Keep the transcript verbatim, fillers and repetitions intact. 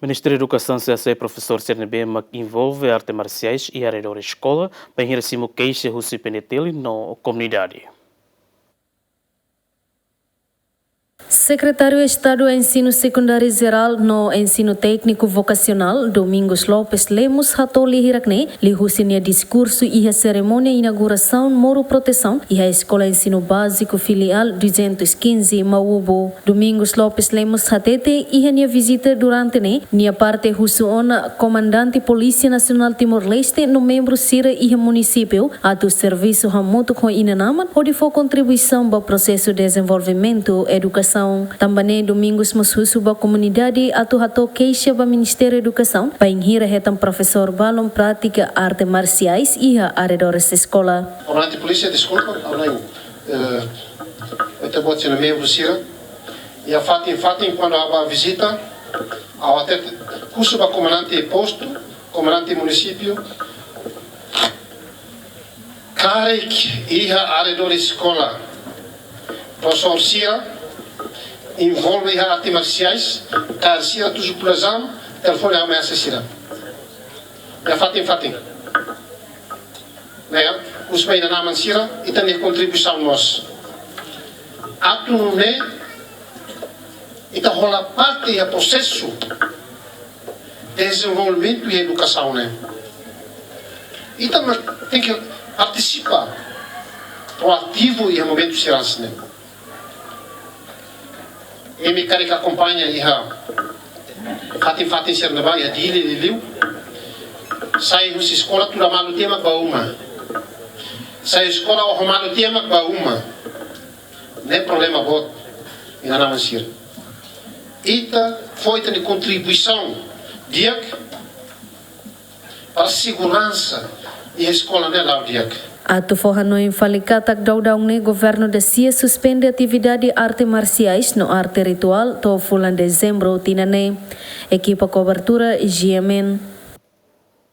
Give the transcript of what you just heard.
Ministériu Edukasaun sei hasai profesór sira ne'ebé mak envolve arte marsiais iha arredór eskola, bainhira simu keixa husi P N T L no komunidade. Sekretáriu Estadu Ensinu Sekundáriu Jerál no Ensinu Tékniku Vokasionál, Domingos Lopes Lemos, hato'o lia hirak-ne'e, liuhusi nia diskursu iha serimónia inaugurasaun Moru Protesaun iha Eskola Ensinu Báziku Filiál duzentos e quinze Maubo. Domingos Lopes Lemos hateten, iha nia vizita durante ne'e, nia parte husu ona Komandante Polísia Nasionál Timor-Leste no membru sira iha munisípiu atu servisu hamutuk ho inan-aman hodi fó kontribuisaun ba prosesu dezenvolvimentu edukasaun. Tanba ne'e, Domingos mós husu ba komunidade atu hato'o keixa ba Ministériu Edukasaun bainhira hetan profesór balun prátika arte marsiais iha arredores eskola. Komandante polísia, deskulpa, ha'u la, eh, ita-boot sira membru sira. Iha fatin-fatin, kuandu ha'u bá vizita, ha'u hatete, husu ba komandante postu, komandante munisípiu, karik iha arredór eskola profesór sira envolve iha arte marsiais, karik sira tuju pula jam, telefone ameasa sira. Iha fatin-fatin. Ne'e, husu ba inan-aman sira, ita-nia kontribuisaun mós. Atu nune'e, ita hola parte iha prosesu dezenvolvimentu iha edukasaun ne'e. Ita mak tenke partisipa proativu iha momentu sira hanesan ne'e. Imi karik akompaña iha fatin-fatin sira ne'ebá iha Dili liuliu. Sai husi eskola tuda malu tiha mak bá uma. Sai eskola oho malu tiha mak bá uma. Ne'e problema boot, inan-aman sira. Ita fó ita-nia kontribuisaun di'ak para seguransa iha eskola ne'e la'o di'ak. Atu fó hanoin fali katak daudaun ne'e governu dasia suspende atividade arte marsiais no arte rituál to'o fulan dezembru tinan ne'e. Ekipa kobertura G M N.